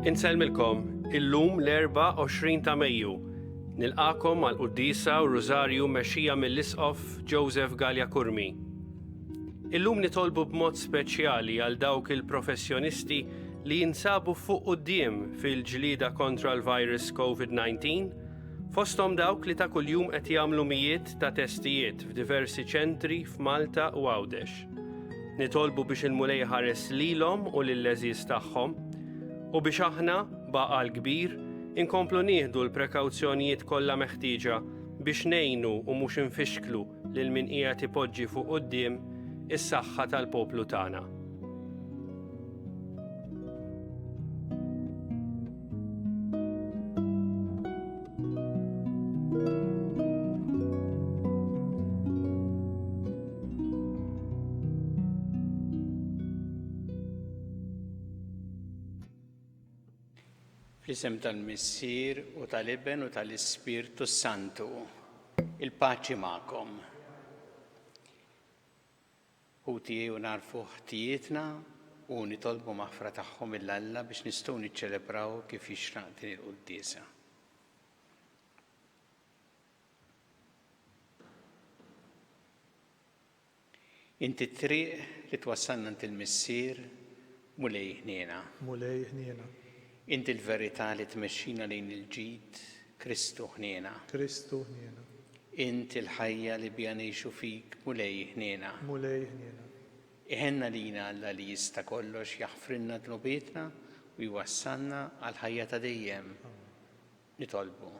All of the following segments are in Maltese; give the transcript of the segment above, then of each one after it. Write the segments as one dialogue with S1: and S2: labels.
S1: Insellmilkom, illum l-Erbgħa 20 ta' Mejju. Nilqagħkom għal quddiesa u rużarju mmexxija mill-Isqof Joseph Galea Curmi. Illum nitolbu b'mod speċjali għal dawk il-professjonisti li jinsabu fuq quddiem fil-ġlieda kontra l-virus COVID-19, fosthom dawk li ta' kuljum qed jagħmlu mijiet ta' testijiet f'diversi ċentri f'Malta u Għawdex. Nitolbu biex il-Mulej iħares lilhom u lill-għeżież tagħhom, u biex aħna, b'għaqal kbir, inkomplu nieħdu l-prekawzjonijiet kollha meħtieġa biex ngħinu u mhux infixklu lil min qiegħed ipoġġi fuq quddiem is-saħħa tal-poplu tagħna.
S2: Fl-isem tal-Missier u tal-Iben u tal-Ispirtu s-Santu, il-paċi magħkom. Ħuti ejjew nagħrfu ħtijietna u nitolbu maħfra tagħhom lil Alla biex nistgħu niċċelebraw kif jixraq din il-quddiesa. Inti t-triq li twassalna għand il-Missier, Mulej ħniena.
S3: Mulej ħniena.
S2: Inti l-verità li tmexxina lejn il-ġid, Kristu ħniena.
S3: Kristu ħniena.
S2: Int il-ħajja li biha ngħixu fik, Mulej ħniena.
S3: Mulej ħniena.
S2: Iħenn għalina Alla li jista' kollox jaħfrilna dnubietna u jwassalna għall-ħajja ta' dejjem. Nitolbu.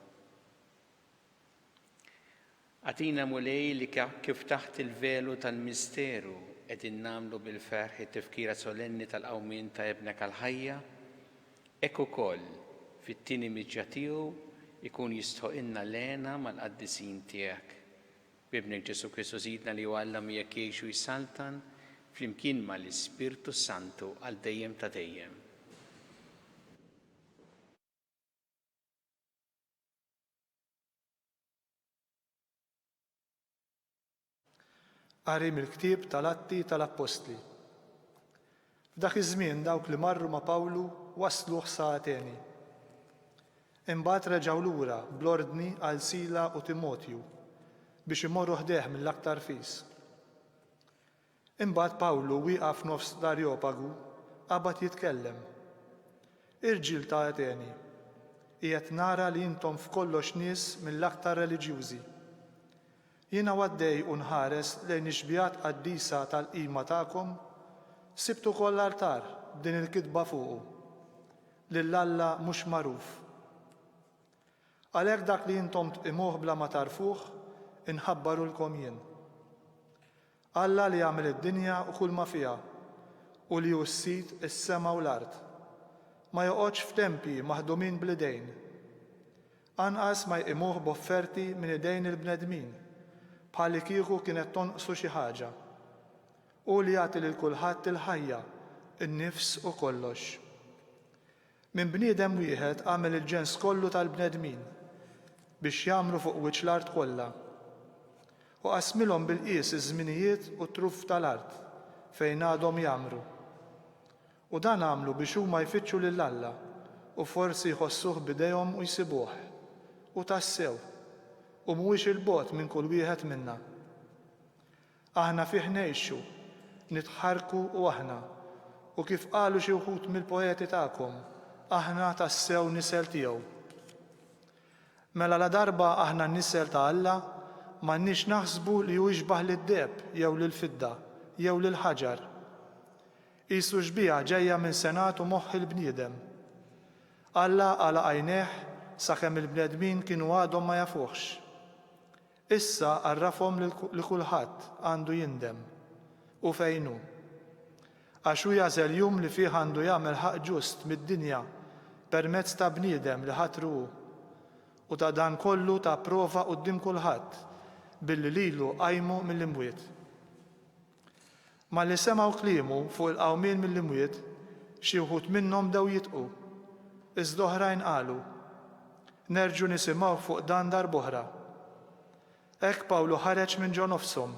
S2: Agħtina Mulej li kif taħt il-velu tal-misteru qegħdin nagħmlu bil-ferħ it-tifkira solenni tal-qawmien ta' Ibnek għall-ħajja, hekk ukoll fit-tieni miġja tiegħu jkun jistħoqilna l-hena mal-qaddisin tiegħek. B'Ibnek Ġesù Kristu Sidna li hu Alla miegħek jgħix u jsaltan flimkien mal-Ispirtu s-Santu għal dejjem ta' dejjem.
S3: Qari mill-ktieb tal-Atti tal-Appostli. F'dak iż-żmien dawk li marru ma' Pawlu wassluh sa Ateni. Imbagħad reġgħu lura bl-ordni għal Sila u Timotju biex imorru ħdejh mill-aktar fis. Imbagħad Pawlu wieqaf f'nofs l-Areopagu, qabad jitkellem. Irġiel ta' Ateni, qiegħed nara li intom f'kollox nies mill-aktar reliġjużi. Jiena u għaddej u nħares lejn ix-xbihat qaddisa tal-qima tagħkom, sibt ukoll altar b'din il-kitba fuqu, Lil Alla mhux magħruf. Għalhekk dak li intom tqimuh bla ma tagħrfuh, inħabbarulkom jien. Alla li għamel id-dinja u kulma fiha, u li hu s-Sid is-sema u l-art, ma joqgħodx f'tempji maħdumin bl-idejn. Anqas ma jqimuh b'offerti minn idejn il-bnedmin, bħallikieku kienet tonqsu xi ħaġa. Hu li jagħti lil kulħadd il-ħajja, in-nifs u kollox. Minn bniedem wieħed għamel il-ġens kollu tal-bnedmin, biex jgħammru fuq wiċċ l-art kollha. U qassmilhom bil-qies iż-żminijiet u t-truf tal-art, fejn għadhom jgħammru. U dan għamlu biex huma jfittxu lil Alla, u forsi jħossuh b'idejhom u jsibuh. U tassew, hu mhuwiex 'il bogħod minn kull wieħed minna. Aħna fih ngħixu, nitħarrku u aħna, u kif qalu xi wħud mill-poeti tagħkom, aħna tassew nisel tiegħu. Mela ladarba aħna n-nisel ta' Alla, m'għandniex naħsbu li hu jixbah lid-deheb jew lill-fidda jew lill-ħaġar. Qisu xbieha ġejja minn senat u moħħ il-bniedem. Alla għalaq għajnejh sakemm il-bnedmin kienu għadhom ma jafuhx. Issa għarrafhom li kulħadd għandu jindem, hu fejn hu. Għax hu jagħżel jum li fih għandu jagħmel ħaqq ġust mid-dinja permezz ta' bniedem li ħatru hu, u ta' dan kollu ta prova quddiem kulħadd billi lilu qajmu mill-imwiet. Malli semgħu kliemu fuq il-qawmien mill-imwiet, xi wħud minnhom bdew jidħqu. Iżda oħrajn qalu, Nerġgħu nisimgħuk fuq dan darb'oħra. Hekk Pawlu ħareġ minn ġo nofshom.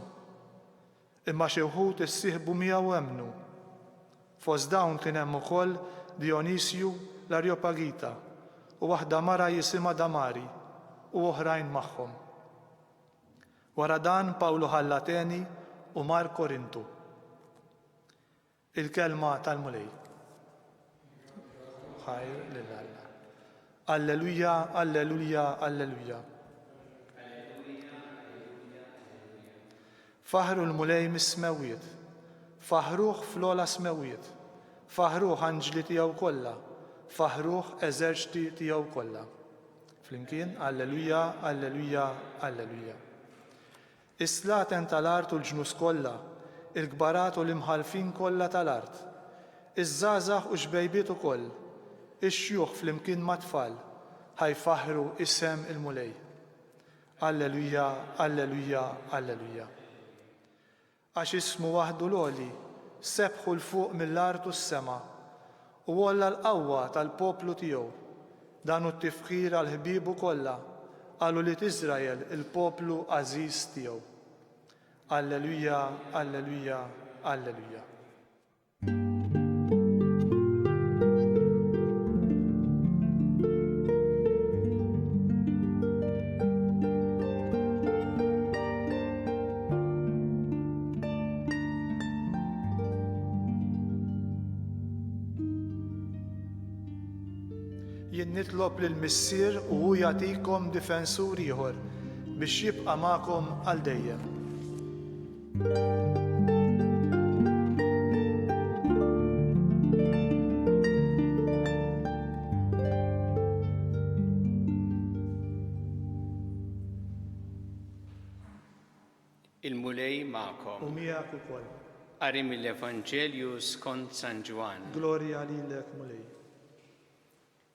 S3: Imma xi wħud issieħbu miegħu u emmnu. Fost dawn kien hemm ukoll Dijonisju. l-Arjopagita, u waħda mara jisimha Damari, u oħrajn magħhom. Wara dan Pawlu ħalla Ateni u mar Korintu. Il-Kelma tal-Mulej. Ħajr lil Alla. Alleluja, alleluja, alleluja. Faħħru l-Mulej mis-smewwiet, faħħruh fl-ogħla smewwiet, faħħruh anġli tiegħu kollha, faħħruh eżerċti tiegħu kollha. Flimkien, Alleluja, alleluja, alleluja. Is-slaten tal-art u l-ġnus kollha, il-kbarat u l-imħallfin kollha tal-art, iż-żgħażagħ u x-xbejbiet ukoll, ix-xjuħ flimkien mat-tfal, ħa jfaħħru isem il-Mulej. Alleluja, alleluja, alleluja. Għax ismu waħdu l-għoli, sebbħu 'l fuq mill-art u s-sema, u għolla l-qawwa tal-poplu tiegħu. Dan hu t-tifħir għal ħbiebu kollha, għal ulied Iżrael, il-poplu għażiż tiegħu. Alleluja, alleluja, alleluja. Jien nitlob lill-Missier u hu jagħtikom difensur ieħor biex jibqa' magħkom għal dejjem.
S2: Il-Mulej magħkom.
S3: U miegħek ukoll.
S2: Qari mill-Evanġelju skont San Ġwann.
S3: Glorja lilek, Mulej.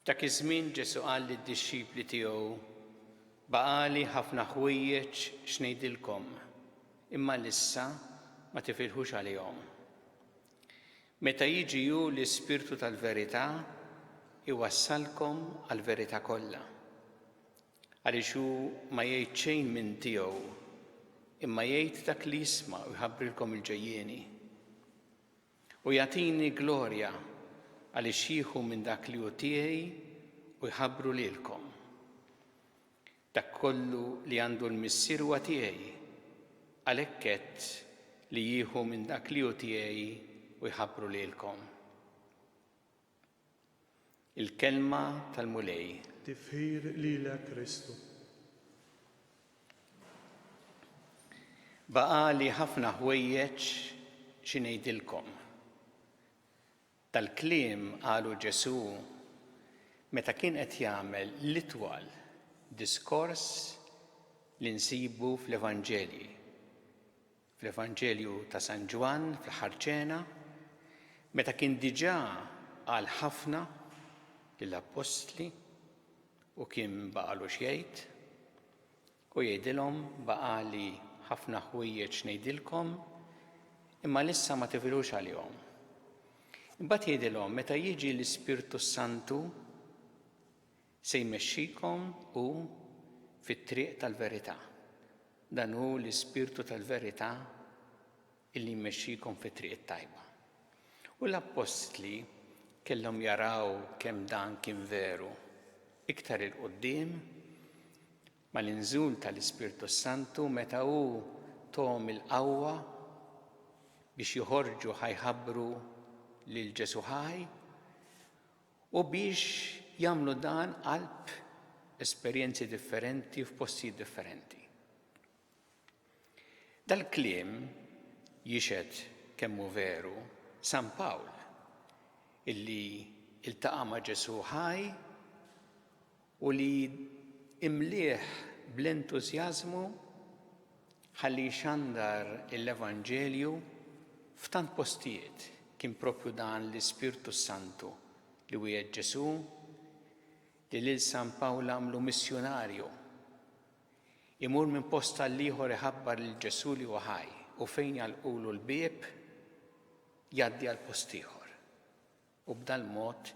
S2: F'dak iż-żmien Ġesù qal lid-dixxipli tiegħu, Baqagħli ħafna ħwejjeġ x'ngħidilkom, imma għalissa ma tifilħux għalihom. Meta jiġi hu l-Ispirtu tal-verità, iwassalkom għall-verità kollha. Għaliex hu ma jgħid xejn minn tiegħu, imma jgħid dak li jisma' u jħabbrilkom il-ġejjieni. U jagħtini glorja għaliex jieħu minn dak li hu tiegħi u jħabbru lilkom. Dak kollu li għandu l-Missier huwa tiegħi, għalhekk għedt li jieħu minn dak li hu tiegħi u jħabbru lilkom. Il-Kelma tal-Mulej.
S3: Tifħir lilek Kristu.
S2: Baqagħli ħafna ħwejjeġ xi ngħidilkom. Dal-kliem qalu Ġesù meta kien qed jagħmel l-itwal diskors li nsibu fl-Evanġelji. Fl-Evanġelju ta' San Ġwann, fl-Aħħar Ċena, meta kien diġà qal ħafna lill-appostli u kien baqagħlu x'jgħid, u jgħidilhom baqagħli ħafna ħwejjeġ ngħidilkom, imma lissa ma tifilux għalihom. Imbagħad jgħidilhom meta jiġi l-Ispirtu s-Santu se jmexxikom hu fit-triq tal-verità. Dan hu l-Ispirtu tal-verità illi jmexxikom fit-triq it-tajba. U l-appostli kellhom jaraw kemm dan kien veru. Iktar 'il quddiem, mal-inżul tal-Ispirtu s-Santu meta hu thom il-qawwa biex joħorġu ħa jħabbru lil Ġesù ħaj u biex jagħmlu dan qalb esperjenzi differenti f'postijiet differenti. Dal-kliem jixhed kemm hu veru San Pawl illi iltaqa' ma' Ġesù ħaj u li imlieh bl-entużjażmu ħalli jxandar l-Evanġelju f'tant postijiet. Kien proprju dan l-Ispirtu s-Santu li wiegħed Ġesù li lil San Pawl għamlu missjunarju. Imur minn post għall-ieħor iħabbar lil Ġesù li hu ħaj u fejn jagħlqulu l-bieb jgħaddi għal post ieħor. U b'dal-mod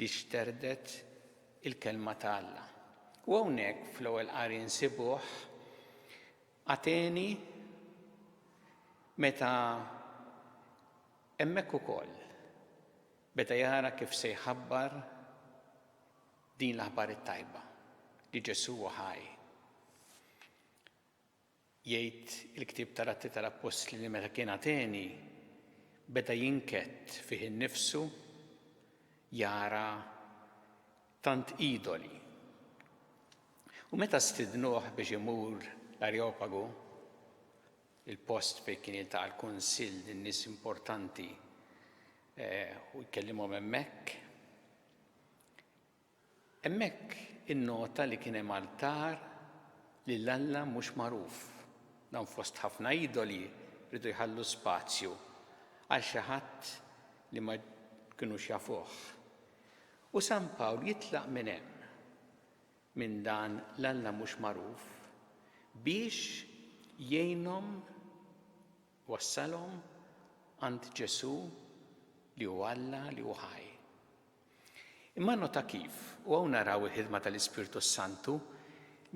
S2: li xterdet il-Kelma ta' Alla. U hawnhekk fl-ewwel qari nsibuh Ateni meta hemmhekk ukoll beda jara kif se jħabbar. din l-aħbar it-tajba li Ġesù huwa ħaj. Jgħid il-ktieb tal-Atti tal-Appostli li meta kien Ateni beda jinkedd fih innifsu jara tant idoli. U meta stidnuh biex imur l-Areopagu, il-post fejn kien jiltaqa' l-kunsill lin-nies importanti eh, u jkellimhom hemmhekk, Hemmhekk innota li kien hemm altar lil alla mhux magħruf. Dawn fost ħafna idoli riedu jħallu spazju għal xi ħadd li ma kinux jafuh. U San Pawl jitlaq minn hemm, minn dan l-alla mhux magħruf, biex jgħinhom wassalhom għand Ġesù li hu Alla li hu ħaj. Imma nota kif, u hawn naraw il-ħidma tal-Ispirtu s-Santu,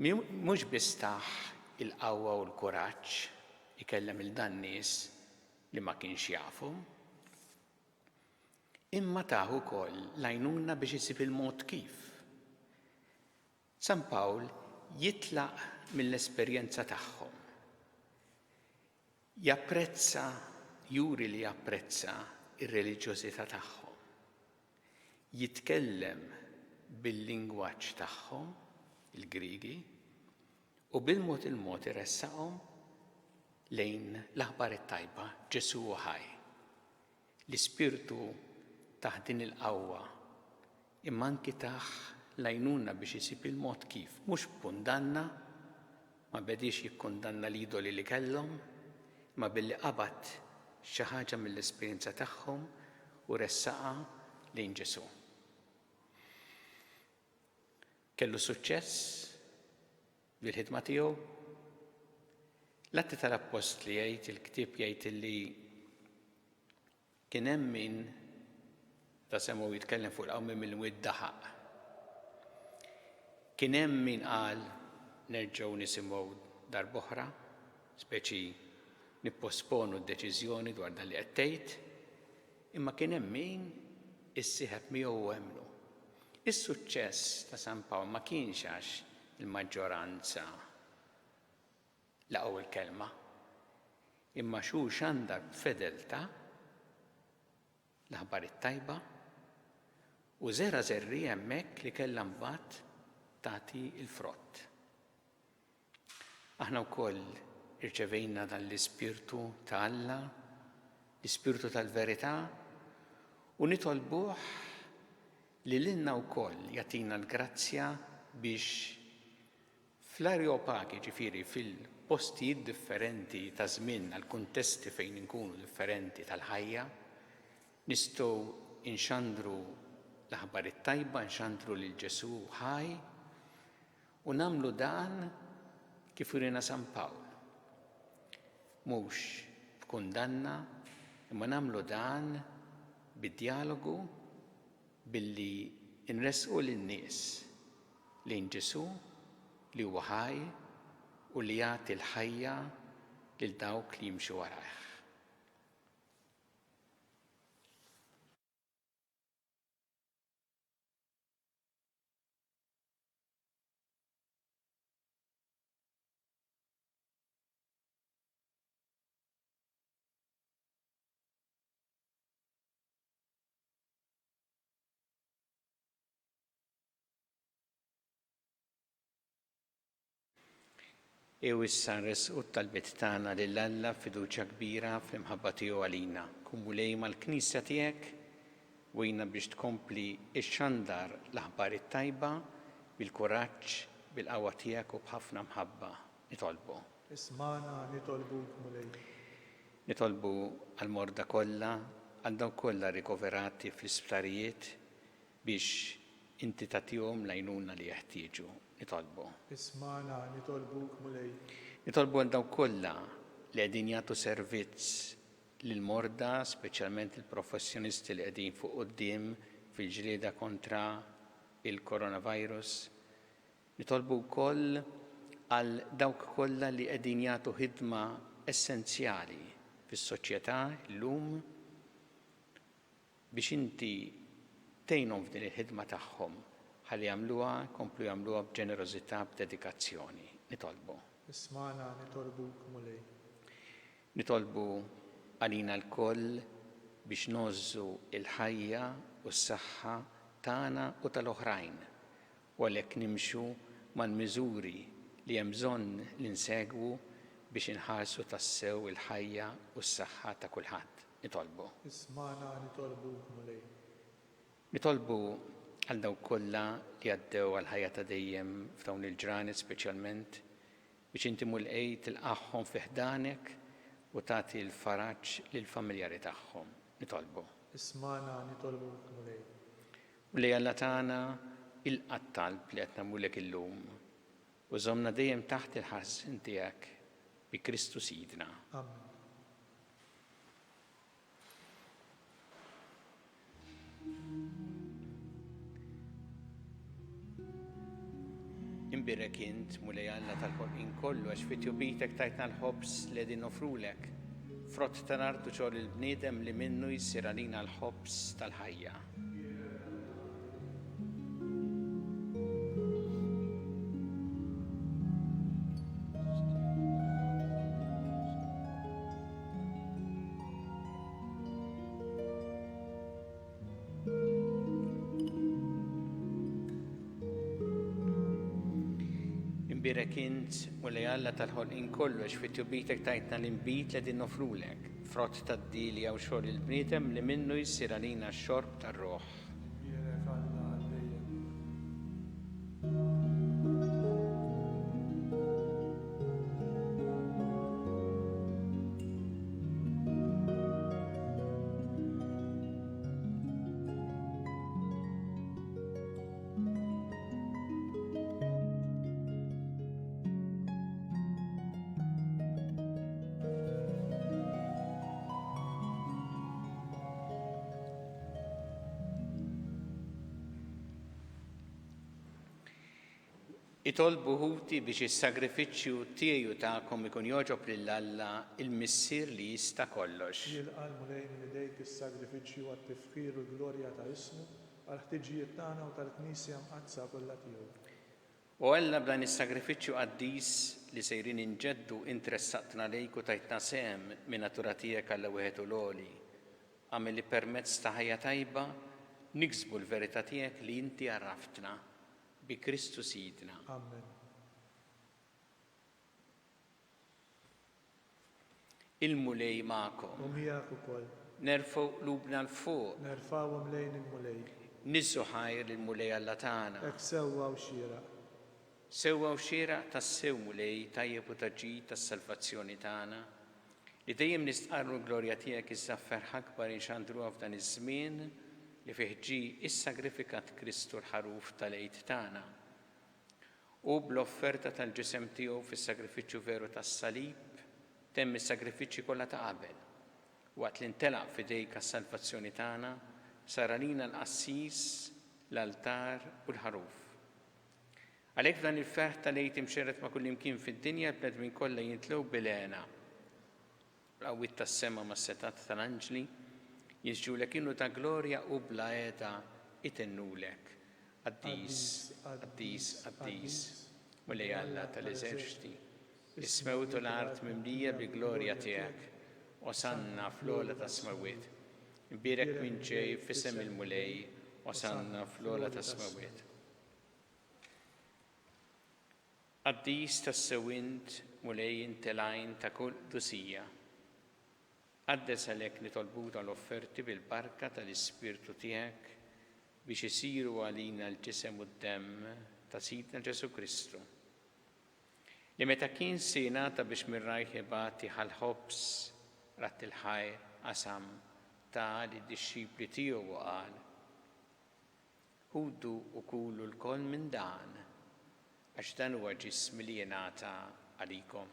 S2: mhux biss tah il-qawwa u l-kuraġġ ikellem 'il dan nies li ma kienx jafhom, imma tah ukoll l-għajnuna biex isib il-mod kif. San Pawl jitlaq mill-esperjenza tagħhom. Japprezza, juri li japprezza r-reliġjożità tagħhom. Jitkellem bil-lingwaġġ tagħhom, il-Griegi, u bil-mod il-mod iressaqhom lejn l-aħbar it-tajba, Ġesù hu ħaj. L-Ispirtu tah din il-qawwa, imma anki tah l-għajnuna biex isib il-mod kif, mhux b'kundanna, ma bediex jikkundanna l-idoli li kellhom, imma billi qabad xi ħaġa mill-esperjenza tagħhom u ressaqha lejn Ġesù. Kellu suċċess bil-ħidma tiegħu? L-Atti tal-Appostli jgħid il-ktieb jgħid illi Kien hemm min, meta semgħu jitkellem fuq il-qawmien mill-imwiet daħaq. Kien hemm min qal nerġgħu nisimgħu darb'oħra, speċi nipposponu d-deċiżjoni dwar dan li qed tgħid, imma kien hemm min issieħeb miegħu u emmnu. Is-suċċess ta' San Pawl ma kienx għax il-maġġoranza laqgħu l-kelma, imma għax hu xandar b'fedeltà l-aħbar it-tajba u żera' żerriegħa hemmhekk li kellha mbagħad tagħti l-frott. Aħna wkoll irċevejna dan l-Ispirtu ta' Alla, l-Ispirtu tal-verità, u nitolbuh li lilna wkoll jagħtina l-grazzja biex Fl-Areopag, jiġifieri fil-postijiet differenti ta' żmienna, l-kuntesti fejn inkunu differenti tal-ħajja, nistgħu nxandru l-aħbar it-tajba, nxandru lil Ġesù ħaj, u nagħmlu dan kif uriena San Pawl. Mhux b'kundanna, imma nagħmlu dan bid-djalogu billi nressqu lin-nies lejn Ġesù li huwa ħaj u li jagħti l-ħajja lil dawk li jimxu warajh. Ejjew issa nressqu t-talbiet tagħna lil Alla b'fiduċja kbira fl-imħabba tiegħu għalina. Kun Mulej mal-Knisja tiegħek u għinna biex tkompli xxandar l-aħbar it-tajba bil-kuraġġ, bil-qawwa tiegħek u b'ħafna mħabba. Nitolbu.
S3: Ismagħna nitolbuk, Mulej.
S2: Nitolbu għall-morda kollha, għal dawk kollha rikoverati fl-isptarijiet, Biex inti tagħtihom l-għajnuna li jeħtieġu. Nitolbu.
S3: Ismagħna, nitolbuk, Mulej.
S2: Nitolbu għal dawk kollha li qegħdin jagħtu servizz lill-morda, speċjalment il-professjonisti li qegħdin fuq quddiem fil-ġlieda kontra il-coronavirus. Nitolbu wkoll għal dawk kollha li qegħdin jagħtu ħidma essenzjali fis-soċjetà llum, biex inti tgħinhom f'din il-ħidma tagħhom. Ħalli jagħmluha, jkomplu jagħmluha b'ġenerożità, b'dedikazzjoni. Nitolbu.
S3: Ismagħna nitolbuk, Mulej.
S2: Nitolbu għalina lkoll biex ngħożżu l-ħajja u s-saħħa tagħna u tal-oħrajn u għalhekk nimxu mal-miżuri li hemm bżonn li nsegwu biex inħarsu tassew il-ħajja u s-saħħa ta' kulħadd. Nitolbu.
S3: Ismagħna nitolbuk, Mulej.
S2: Nitolbu għal dawk kollha li għaddew għall-ħajja ta' dejjem f'dawn il-ġranet speċjalment, biex inti Mulej tilqagħhom fi ħdanek u tagħti l-faraġ lill-familjari tagħhom. Nitolbu.
S3: Ismagħna nitolbuk, Mulej.
S2: Mulej Alla tagħna, ilqa' t-talb li qed nagħmlulek illum u żommna dejjem taħt il-ħarsien tiegħek bi Kristu Sidna.
S3: Amen.
S2: Imbierek int, Mulej Alla tal-ħolqien kollu, għax fi tjubitek tajtna l-ħobż li qegħdin noffrulek, frott tal-art u xogħol il-bniedem li minnu jsir għalina l-ħobż tal-ħajja. Imbierek int, Mulej Alla tal-ħolqien kollu, għax fi tjubitek tajtna l-inbid li qegħdin noffrulek, frott tad-dielja u xogħol il-bniedem li minnu jsir għalina x-xorb tar-ruħ.
S3: Imbierek Alla għal dejjem.
S2: Itolbu ħuti biex is-sagrifiċċju tiegħi u tagħkom ikun jogħġob lil Alla l-Missier li jista' kollox.
S3: Jilqa' l-Mulej minn idejk is-sagrifiċċju għat-tifħir u l-glorja ta' ismu, għall-ħtiġijiet tagħna u tal-Knisja Mqaddsa kollha tiegħu.
S2: O Alla, b'dan is-sagrifiċċju qaddis li sejrin inġeddu int ressaqtna lejk u tajtna sehem min-natura tiegħek Alla wieħed u l-għoli. Agħmel li permezz ta' ħajja tajba niksbu l-verità tiegħek li inti għarraftna. Bi Kristu Sidna.
S3: Amen.
S2: Il-Mulej magħkom.
S3: U miegħek ukoll.
S2: Nerfgħu qlubna 'l fuq.
S3: Nerfgħuhom lejn il-Mulej.
S2: Niżżu ħajr lill-Mulej Alla tagħna.
S3: Hekk sewwa u xieraq.
S2: Sewwa u xieraq tassew, Mulej, tajjeb u ta' ġid għas-salvazzjoni tagħna, li dejjem nistqarru l-glorja tiegħek iżda b'ferħ akbar inxandruha f'dan iż-żmien li fih ġie issagrifikat Kristu l-Ħaruf tal-Għid tagħna. Hu bl-offerta tal-ġisem tiegħu fis-sagrifiċċju veru tas-salib temm is-sagrifiċċji kollha ta' qabel. Waqt li ntelaq f'idejk għas-salvazzjoni tagħna, sar għalina l-qassis, l-altar u l-ħaruf. Għalhekk f'dan il-ferħ tal-Għid imxerred ma' kullimkien fid-dinja l-bnedmin kollha jintlew bil-hena. L-qawwiet tas-sema mas-setgħat tal-anġli jinsġulek innu ta' glorja u bla heda itennulek, Qaddis, qaddis, qaddis, Mulej Alla tal-eżerċti, is-smewwiet u l-art mimlija bil-glorja tiegħek. Osanna fl-ogħla tas-smewwiet. Imbierek min ġej f'isem il-Mulej, Osanna fl-ogħla tas-smewwiet. Qaddis tassew int, Mulej int il-għajn ta' kull qdusija. Qaddes għalhekk nitolbuk dawn l-offerti bil-barka tal-Ispirtu tiegħek biex isiru għalina l-ġisem u d-demm ta' Sidna Ġesù Kristu, li meta kien se jingħata biex minn rajh ibati ħa l-ħobż, radd il-ħajr, qasam, ta lid-dixxipli tiegħu u qal, Ħudu u kulu lkoll minn dan, għax dan huwa ġismi li jingħata għalikom.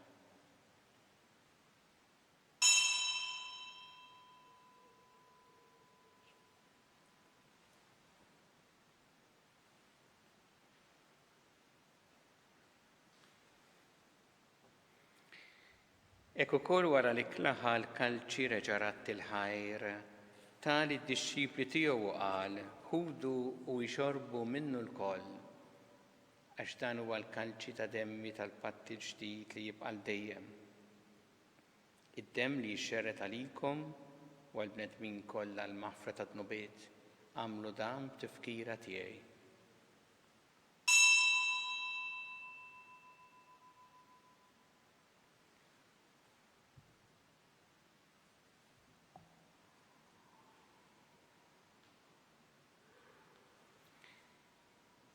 S2: Hekk ukoll wara l-ikla ħa l-kalċi reġa' radd il-ħajr, ta lid-dixxipli tiegħu u qal, Ħudu u ixorbu minnu lkoll, għax dan huwa l-kalċi ta' demmi tal-patt il-ġdid li jibqa' għal dejjem. Id-demm li jixxerred għalikom u għall-bnedmin kollha għall-maħfra tad-dnubiet, agħmlu dan b'tifkira tiegħi.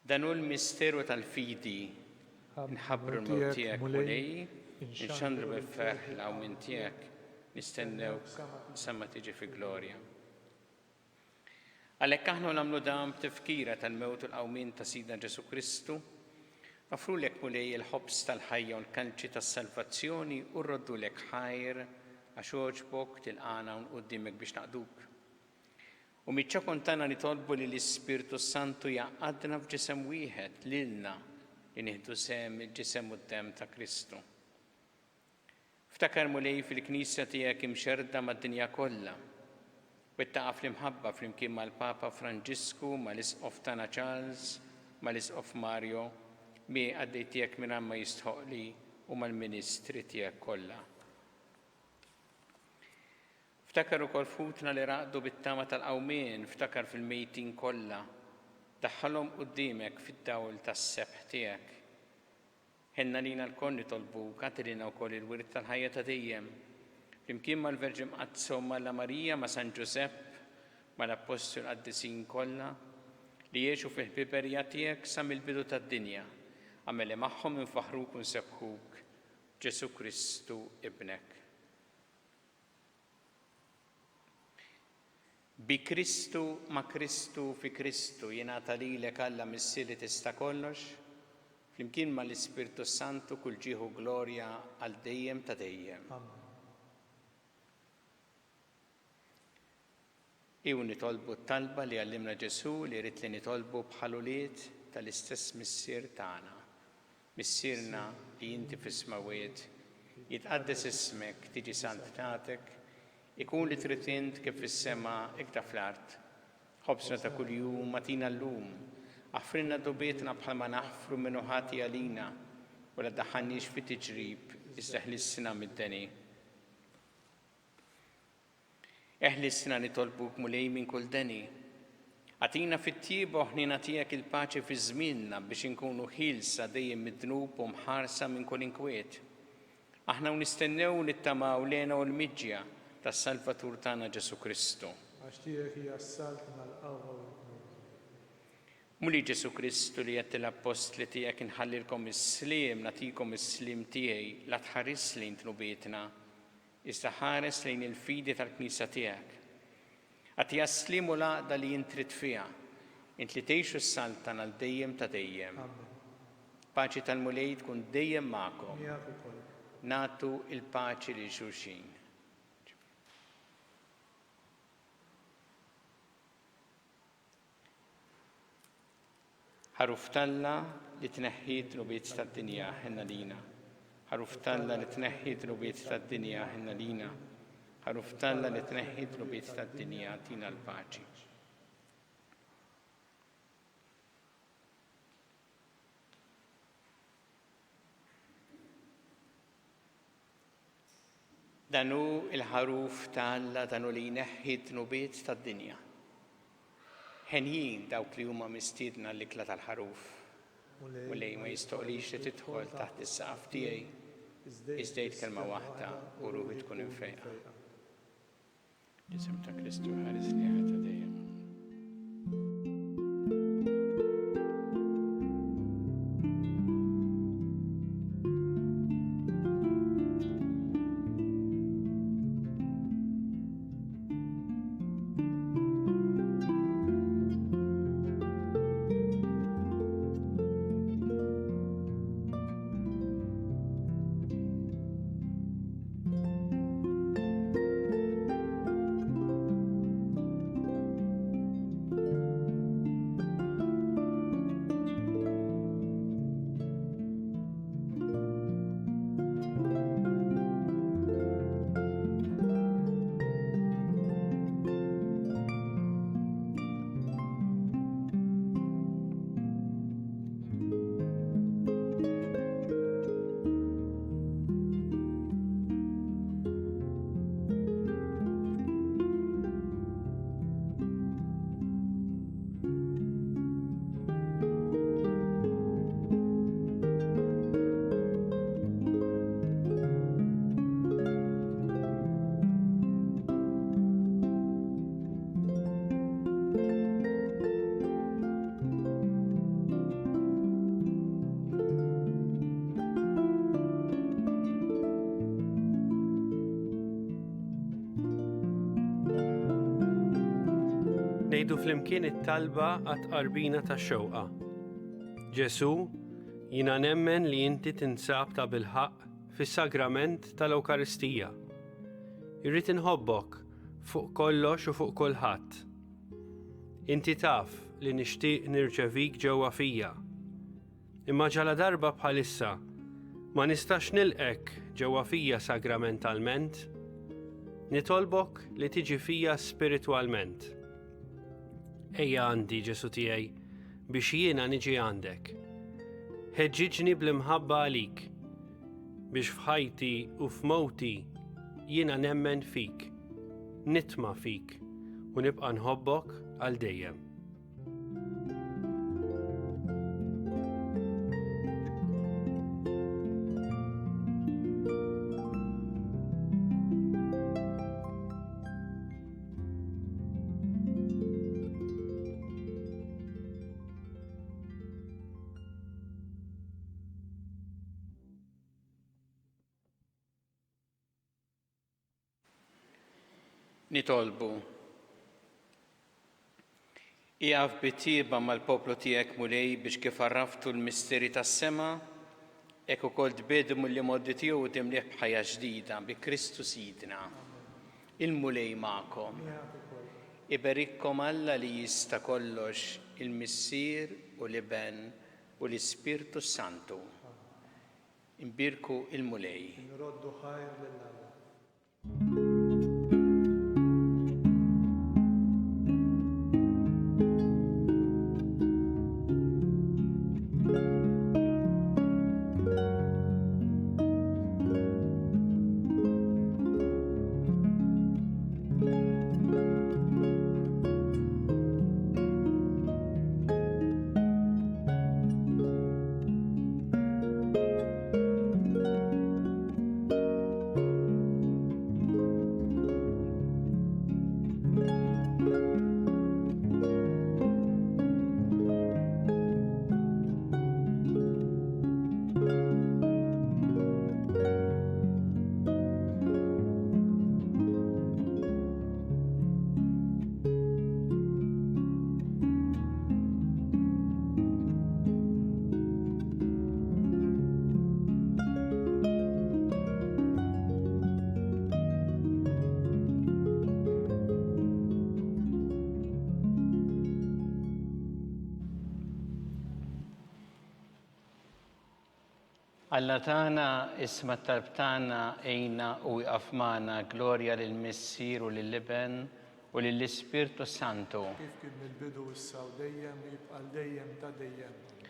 S2: Dan hu l-misteru tal-fidi. Nħabbru l-mewt tiegħek, Mulej, inxandru bil-ferħ l-qawmien tiegħek, nistennewk sa ma tiġi fi glorja. Għalhekk aħna nagħmlu dan b'tifkira tal-mewt u l-qawmien ta' Sidna Ġesù Kristu, noffrulek Mulej il-ħobż tal-ħajja u l-kalċi tas-salvazzjoni u rroddulek ħajr għax għoġbok tilqagħna hawn quddiemek biex naqduk. U miċ-ċokon tagħna nitolbu li l-Ispirtu s-Santu jgħaqqadna f'ġisem wieħed lilna li nieħdu sehem mill-ġisem u d-demm ta' Kristu. Ftakar, Mulej, fil-Knisja tiegħek imxerrda mad-dinja kollha. Wettaqha fl-imħabba flimkien mal-Papa Franġisku, mal-Isqof tagħna Charles, mal-Isqof Mario, mie qaddej tiegħek mingħajr ma jistħoqqli u mal-ministri tiegħek kollha. Ftakar ukoll f'ħutna li raqdu bit-tama tal-qawmien, ftakar fil-mejtin kollha. Daħħalhom quddiemek fid-dawl tas-sebħ tiegħek. Ħenn għalina lkoll nitolbuk, agħti lilna wkoll il-wirt tal-ħajja ta' dejjem. Flimkien mal-Verġni Mqaddsa Omm Alla Marija, ma' San Ġużepp, mal-Appostli u l-qaddisin kollha, li għexu fil-ħbiberija tiegħek sa mill-bidu tad-dinja, agħmel li magħhom infaħħruk u nsebbħuk, b'Ġesù Kristu Ibnek. Bi Kristu, ma' Kristu, fi Kristu, jingħata lilek Alla Missier li tista' kollox, flimkien ma' l-Ispirtu s-Santu kull ġieħ u glorja għal dejjem ta' dejjem.
S3: Amen.
S2: Ejjew nitolbu t-talba li għallimna Ġesù li jrid li nitolbu bħal ulied tal-istess Missier tagħna. Missierna li inti fis-smewwiet, jitqaddes ismek, tiġi saltnatek, ikun li trid int kif fis-sema ikda fl-art. Ħobżna ta' kuljum agħtina llum. Aħfrilna dnubietna bħalma naħfru min hu ħati għalina, u la ddaħħalniex fi tiġrib, iżda ħlisna mid-deni. Eħlisna nitolbuk, Mulej, minn kull deni. Agħtina fit-tjieba u ħniena tiegħek il-paċi fi żmienna biex inkunu ħielsa dejjem mid-dnub u mħarsa minn kull inkwiet. Aħna u nistennew u nittamaw l-hena u l-miġja tas-Salvatur tagħna Ġesù Kristu.
S3: Għax tiegħek hija s-saltna, l-qawwa u l-glorja.
S2: Mulej Ġesù Kristu li għedt lill-appostli tiegħek inħallilkom is-sliem, nagħtikom is-sliem tiegħi, la tħarisx lejn dnubietna, Iżda ħares lejn il-fidi tal-Knisja tiegħek. Agħtiha s-sliem u l-għaqda li int trid fiha, int li tgħix u ssaltan għal dejjem ta' dejjem.
S3: Amen.
S2: Paċi tal-Mulej tkun dejjem magħkom.
S3: Miegħek ukoll.
S2: Nagħtu l-paċi lil xulxin. Ħaruf t'Alla li tneħħi d-dnubiet tad-dinja, ħenn għalina. Ħaruf t'Alla li tneħħi d-dnubiet tad-dinja, ħenn għalina. Ħaruf t'Alla li tneħħi d-dnubiet tad-dinja, agħtina l-paċi. Dan hu l-Ħaruf ta' Alla, dan hu li jneħħi d-dnubiet tad-dinja. Henjin dawk li huma mistiedna għall-ikla tal-Ħaruf. Mulej, ma jistoqlix li tidħol taħt is-saqaf tiegħi, iżda għid kelma waħda u ruħi tkun imfejqa. L-isem ta' Kristu ħarisni ħajja ta' dejjem.
S1: Ngħidu flimkien it-talba għat-tqarbina tax-xewqa. Ġesù, jiena nemmen li inti tinsab tabilħaqq fis-sagrament tal-Ewkaristija. Irrid inħobbok fuq kollox u fuq kulħadd. Inti taf li nixtieq nirċevik ġewwa fija. Imma ġaladarba bħalissa ma nistax nilqgħek ġewwa fija sagramentalment, nitolbok li tiġi fija spiritwalment. Ejja għandi, Ġesù tiegħi, biex jiena niġi għandek. Ħeġġiġni bl-imħabba għalik, biex f'ħajti u f'mewti jiena nemmen fik, nitma' fik u nibqa' nħobbok għal dejjem.
S2: Nitolbu. Ieqaf bit-tjieba mal-poplu tiegħek, Mulej, biex kif għarraftu l-misteri tas-sema, hekk ukoll tbiegħdu mill-imgħoddi tiegħu u timlieh b'ħajja ġdida, bi Kristu Sidna. Il-Mulej magħkom. Iberikkom Alla li jista' kollox, il-Missier u l-Iben u l-Ispirtu s-Santu. Imbierku l-Mulej.
S3: Inroddu ħajr lil Alla.
S2: Alla tagħna, isma' t-talb tagħna, għinna u ieqaf magħna, glorja lill-Missier u lill-Iben u lill-Ispirtu s-Santu.
S3: Kif kien mill-bidu, issa u dejjem, u jibqa' għal dejjem ta' dejjem. Amen.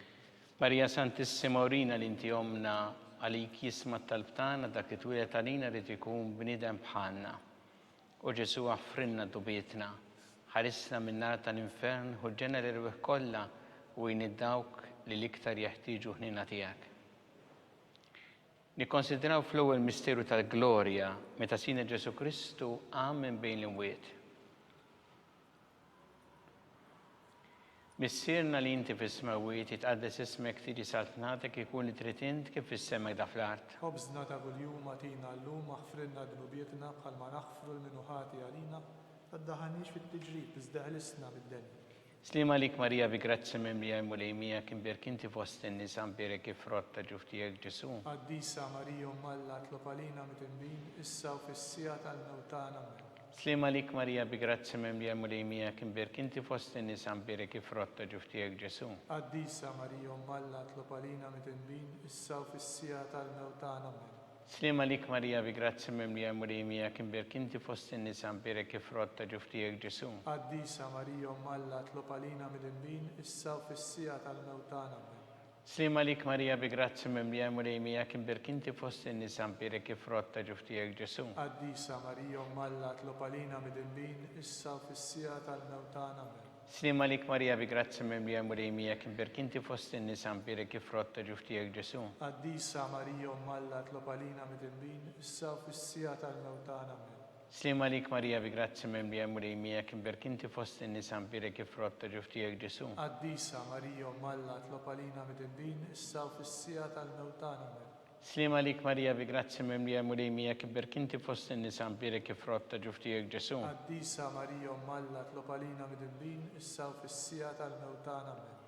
S2: Marija Santissima urina li inti ommna, għalik jisma' t-talb tagħna, dak li twieled għalina ried ikun bniedem bħalna. O Ġesù aħfrilna dnubietna, ħarisna min-nar tal-infern, ħu l-ġenna l-erwieħ kollha u għin lil dawk li l-iktar jeħtieġu ħniena tiegħek. Nikkonsidraw fl-ewwel misteru tal-glorja meta Sidna Ġesù Kristu qam minn bejn l-imwiet. Missierna li inti fis-smewwiet, jitqaddes ismek, tiġi saltnatek, ikun li trid int kif fis-sema hekk fl-art.
S3: Ħobżna ta' kuljum agħtina llum, aħfrilna dnubietna bħalma naħfru 'l min hu ħati għalina, la ddaħħalniex fit-tiġrib, iżda eħlisna mid-deni.
S2: Sliem għalik Marija bi grazzja mimlija il-Mulej miegħek imbierk inti fost in-nisa mbierek il-frott ta' ġuf tiegħek Ġesù.
S3: Qaddisa Marija Omm Alla tlob għalina midinbin issa u fis-siegħa tal-mewt tagħna Ammen.
S2: Sliem għalik Marija bi grazzja mimlija il-Mulej miegħek imbierk inti fost in-nisa mbierek il-frott ta' ġuf tiegħek Ġesù.
S3: Qaddisa Marija Omm Alla tlob għalina midinbin issa u fis-siegħa tal-mewt tagħna Ammen.
S2: Sliem għalik Marija bi grazzja mimlija il-Mulej miegħek imbierk inti fost in-nisa mbierek il-frott ta' ġuf tiegħek Ġesù.
S3: Qaddisa Marija Omm Alla tlob għalina midinbin issa u fis-siegħa tal-mewt tagħna Ammen.
S2: Sliem għalik Marija bi grazzja mimlija il-Mulej miegħek imbierk inti fost in-nisa mbierek il-frott ta' ġuf tiegħek Ġesù.
S3: Qaddisa Marija Omm Alla tlob għalina midinbin issa u fis-siegħa tal-mewt tagħna Ammen.
S2: Sliem għalik Marija bi grazzja mimlija il-Mulej miegħek imbierk inti fost in-nisa mbierek il-frott ta' ġuf tiegħek Ġesù.
S3: Qaddisa Marija Omm Alla tlob għalina midinbin issa u fis-siegħa tal-mewt tagħna Ammen.
S2: Sliem għalik Marija bi grazzja mimlija il-Mulej miegħek imbierk inti fost in-nisa mbierek il-frott ta' ġuf tiegħek Ġesù.
S3: Qaddisa Marija Omm Alla tlob għalina midinbin issa u fis-siegħa tal-mewt tagħna Ammen.
S2: Sliem għalik Marija bi grazzja mimlija Mulej miegħek imbierk inti fost in-nisa mbierek il-frott ta' ġuf tiegħek Ġesù.
S3: Qaddisa Marija Omm Alla tlob għalina midinbin issa u fis-siegħa tal-mewt tagħna. Ammen.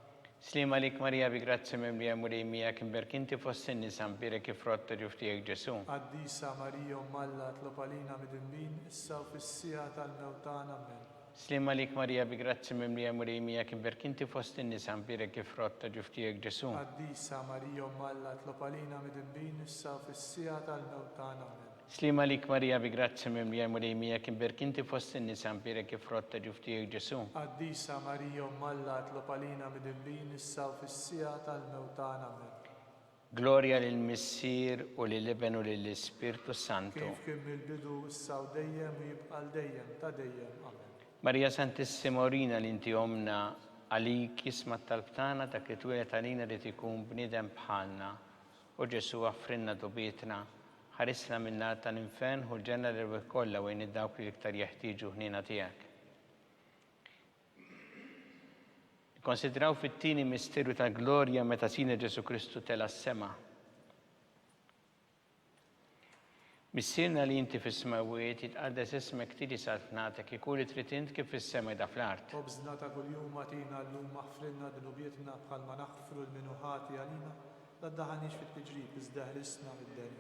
S2: Sliem għalik Marija bi grazzja mimlija Mulej miegħek imbierk inti fost in-nisa mbierek il-frott ta' ġuf tiegħek Ġesù.
S3: Qaddisa Marija Omm Alla tlob għalina midinbin issa u fis-siegħa tal-mewt tagħna. Ammen.
S2: Sliem għalik Marija bi grazzja mimlija Mulej miegħek imbierk inti fost in-nisa mbierek il-frott ta' ġuf tiegħek Ġesù.
S3: Qaddisa Marija Omm Alla tlob għalina midinbin issa u fis-siegħa tal-mewt tagħna. Ammen.
S2: Sliem għalik Marija bi grazzja mimlija Mulej miegħek imbierk inti fost in-nisa mbierek il-frott ta' ġuf tiegħek Ġesù.
S3: Qaddisa Marija Omm Alla tlob għalina midinbin issa u fis-siegħa tal-mewt tagħna. Ammen.
S2: Glorja lill-Missier u lill-Iben u lill-Ispirtu s-Santu.
S3: Kif kien mill-bidu, issa u dejjem, u jibqa' għal dejjem ta' dejjem. Amen.
S2: Marija Santissima urina li inti Ommna, għalik jisma' t-talb tagħna dak li twieled għalina ried ikun bniedem bħalna. O Ġesù aħfrilna dnubietna, ħarisna min-nar tal-infern, ħu l-ġenna l-erwieħ kollha u għin lil dawk li l-iktar jeħtieġu ħniena tiegħek. Nikkonsidraw fit-tieni misteru ta' glorja meta Sidna Ġesù Kristu tela' s-sema. Missierna li inti fis-smewwiet, jitqaddes ismek, tiġi saltnatek, ikun li trid int kif fis-sema ida fl-art.
S3: Ħobżna ta' kuljum agħtina llum, aħfrilna dnubietna bħalma naħfru 'l min hu ħati għalina, La ddaħħalniex fit-tiġrib, iżda eħlisna mid-deni.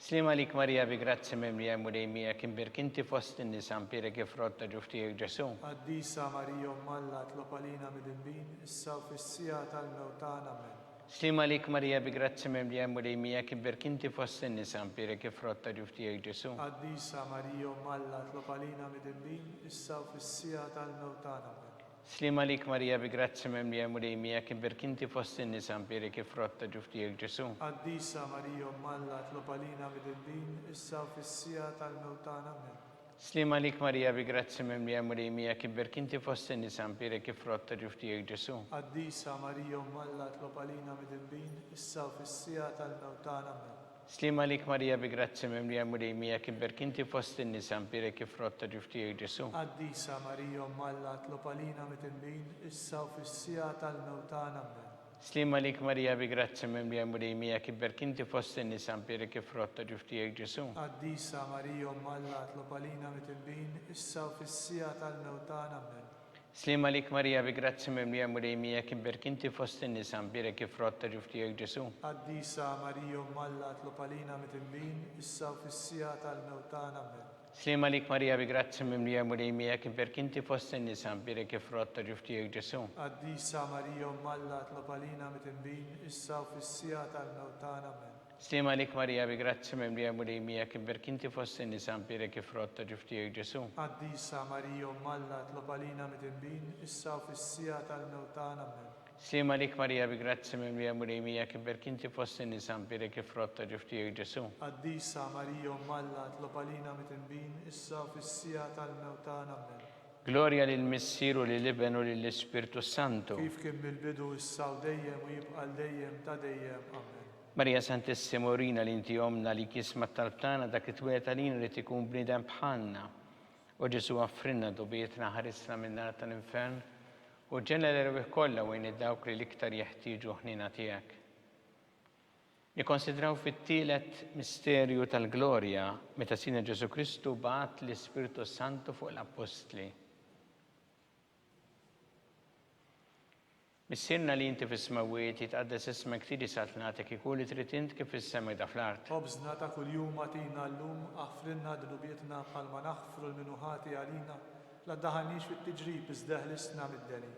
S2: Sliem għalik Marija bi grazzja mimlija l-Mulej miegħek imbierk inti fost in-nisa mbierek il-frott ta' ġuf tiegħek Ġesù.
S3: Qaddisa Marija Omm Alla tlob għalina midinbin, issa u fis-siegħa tal-mewt tagħna. Amen.
S2: Sliem għalik Marija bi grazzja mimlija l-Mulej miegħek imbierk inti fost in-nisa mbierek il-frott ta' ġuf tiegħek Ġesù.
S3: Qaddisa Marija Omm Alla tlob għalina midinbin, issa u fis-siegħa tal-mewt tagħna. Amen.
S2: Sliem għalik Marija bi grazzja mimlija Mulej miegħek imbierk inti fost in-nisa mbierek il-frott ta' ġuf tiegħek Ġesù.
S3: Qaddisa Marija Omm Alla tlob għalina midinbin issa u fis-siegħa tal-mewt tagħna Ammen.
S2: Sliem għalik Marija bi grazzja mimlija Mulej miegħek imbierk inti fost in-nisa mbierek il-frott ta' ġuf tiegħek Ġesù.
S3: Qaddisa Marija Omm Alla tlob għalina midinbin issa u fis-siegħa tal-mewt tagħna Ammen.
S2: Sliem għalik Marija bi grazzja mimlija Mulej miegħek imbierk inti fost in-nisa mbierek il-frott ta' ġuf tiegħek Ġesù.
S3: Qaddisa Marija Omm Alla tlob għalina midinbin issa u fis-siegħa tal-mewt tagħna Ammen.
S2: Sliem għalik Marija bi grazzja mimlija Mulej miegħek imbierk inti fost in-nisa mbierek il-frott ta' ġuf tiegħek Ġesù.
S3: Qaddisa Marija Omm Alla tlob għalina midinbin issa u fis-siegħa tal-mewt tagħna Ammen.
S2: Sliem għalik Marija bi grazzja mimlija Mulej miegħek imbierk inti fost in-nisa mbierek il-frott ta' ġuf tiegħek Ġesù.
S3: Qaddisa Marija Omm Alla tlob għalina midinbin issa u fis-siegħa tal-mewt tagħna Ammen.
S2: Sliem għalik Marija bi grazzja mimlija Mulej miegħek imbierk inti fost in-nisa mbierek il-frott ta' ġuf tiegħek Ġesù.
S3: Qaddisa Marija Omm Alla tlob għalina midinbin issa u fis-siegħa tal-mewt tagħna Ammen.
S2: Sliem għalik Marija bi grazzja mimlija Mulej miegħek imbierk inti fost in-nisa mbierek il-frott ta' ġuf tiegħek Ġesù.
S3: Qaddisa Marija Omm Alla tlob għalina midinbin issa u fis-siegħa tal-mewt tagħna Ammen.
S2: Sliem għalik Marija bi grazzja mimlija Mulej miegħek imbierk inti fost in-nisa mbierek il-frott ta' ġuf tiegħek Ġesù.
S3: Qaddisa Marija Omm Alla tlob għalina midinbin issa u fis-siegħa tal-mewt tagħna Ammen.
S2: Glorja lill-Missier u lill-Iben u lill-Ispirtu s-Santu.
S3: Kif kien mill-bidu issa u dejjem u jibqa' għal dejjem ta' dejjem. Ammen.
S2: Marija Santissima urina li inti Ommna għalik jisma' t-talb tagħna dak li twieled għalina ried ikun bniedem bħalna. O Ġesù aħfrilna dnubietna ħarisna min-nar tal-infern u ġenna l-erwieħ kollha u għin lil dawk li l-iktar jeħtieġu ħniena tiegħek. Nikkonsidraw fit-tielet misterju tal-glorja meta Sidna Ġesù Kristu bagħat l-Ispirtu s-Santu fuq l-Appostli. Missierna li inti fis-smewwiet, jitqaddes ismek, tiġi saltnatek, ikun li trid int kif fis-sema ida fl-art.
S3: Ħobżna ta' kuljum agħtina llum, aħfrilna dnubietna bħalma naħfru 'l min hu ħati għalina, la ddaħħalniex fit-tiġrib iżda eħlisna mid-deni.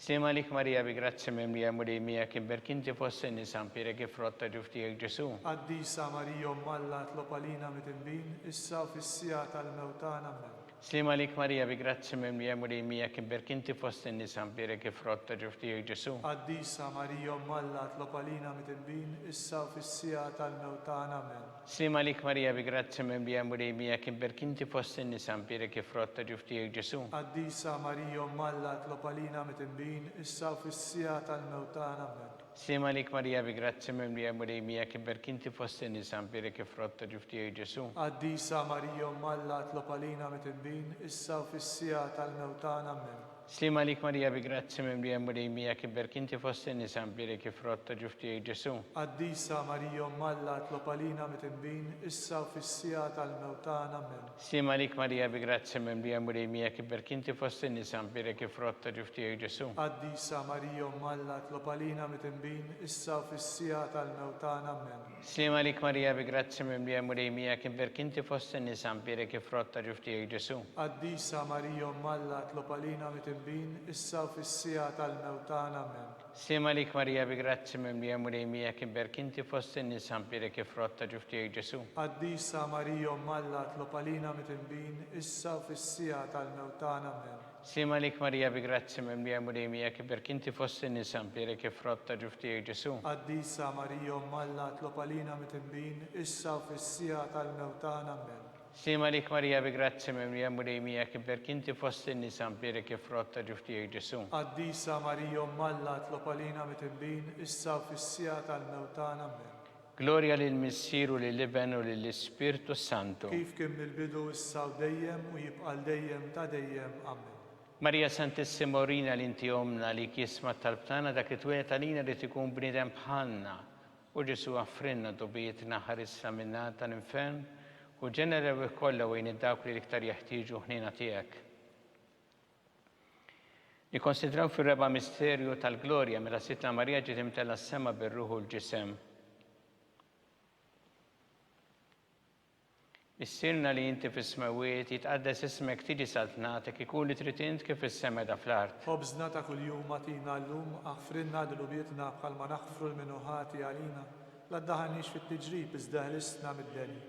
S2: Sliem għalik Marija bi grazzja mimlija Mulej miegħek imbierk inti fost in-nisa mpierek il-frott ta' ġuf tiegħek Ġesù.
S3: Qaddisa Marija Omm Alla tlob għalina midinbin, issa u fis-siegħa tal-mewt tagħna. Ammen.
S2: Sliem għalik Marija bi grazzja mimlija Mulej miegħek imbierk inti fost in-nisa mbierek il-frott ta' ġuf tiegħek Ġesù.
S3: Qaddisa Marija Omm Alla tlob għalina midinbin issa u fis-siegħa tal-mewt tagħna Ammen.
S2: Sliem għalik Marija bi grazzja mimlija Mulej miegħek imbierk inti fost in-nisa mbierek il-frott ta' ġuf tiegħek Ġesù.
S3: Qaddisa Marija Omm Alla tlob għalina midinbin issa u fis-siegħa tal-mewt tagħna Ammen.
S2: Sliem għalik Marija bi grazzja mimlija Mulej miegħek imbierk inti fost in-nisa mbierek il-frott ta' ġuf tiegħek Ġesù.
S3: Qaddisa Marija Omm Alla tlob għalina midinbin issa u fis-siegħa tal-mewt tagħna Ammen.
S2: Sliem għalik Marija bi grazzja mimlija Mulej miegħek imbierk inti fost in-nisa mbierek il-frott ta' ġuf tiegħek Ġesù.
S3: Qaddisa Marija Omm Alla itlob għalina midinbin issa u fis-siegħa tal-mewt tagħna. Ammen.
S2: Sliem għalik Marija bi grazzja mimlija Mulej miegħek imbierk inti fost in-nisa mbierek il-frott ta' ġuf tiegħek Ġesù.
S3: Qaddisa Marija Omm Alla itlob għalina midinbin issa u fis-siegħa tal-mewt tagħna. Ammen.
S2: Sliem għalik Marija bi grazzja mimlija Mulej miegħek imbierk inti fost in-nisa mbierek il-frott ta' ġuf tiegħek Ġesù.
S3: Qaddisa Marija Omm Alla itlob għalina midinbin issa u fis-siegħa tal-mewt tagħna Ammen.
S2: Sliem għalik Marija bi grazzja mimlija Mulej miegħek imbierk inti fost in-nisa mbierek il-frott ta' ġuf tiegħek Ġesù.
S3: Qaddisa Marija Omm Alla itlob għalina midinbin issa u fis-siegħa tal-mewt tagħna Ammen.
S2: Sliem għalik Marija bi grazzja mimlija Mulej miegħek iberk inti fost in-nisa mbierek il-frott ta' ġuf tiegħek Ġesù.
S3: Qaddisa Marija Omm Alla itlob għalina midinbin issa u fis-siegħa tal-mewt tagħna Ammen.
S2: Sliem għalik Marija bi grazzja mimlija Mulej miegħek iberk inti fost in-nisa mbierek il-frott ta' ġuf tiegħek Ġesù.
S3: Qaddisa Marija Omm Alla itlob għalina midinbin issa u fis-siegħa tal-mewt tagħna Ammen.
S2: Glorja lill-Missier u lill-Iben u lill-Ispirtu s-Santu.
S3: Kif kien mill-bidu, issa u dejjem, u jibqa' għal dejjem ta' dejjem. Ammen.
S2: Marija Santissima urina li inti Ommna għalik jisma' t-talb tagħna dak li twieled għalina ried ikun bniedem bħalna u Ġesù aħfrilna dnubietna ħarisna min-nar tal-infern u ġenna l-erwieħ kollha u għin dawk li l-iktar jeħtieġu ħniena tiegħek. Nikkonsidraw fir-reba' misterju tal-glorja meta Sidtna Marija ġiet imtellgħa s-sema bir-ruħ u l-ġisem. Missierna li inti fis-smewwiet, jitqaddes ismek, tiġi saltnatek, ikun li trid int kif fis-sema da fl-art.
S3: Ħobżna ta' kuljum agħtina llum, aħfrilna dnubietna bħalma naħfru 'l min hu ħati għalina, la ddaħħalniex fit-tiġrib iżda ħlisna mid-deni.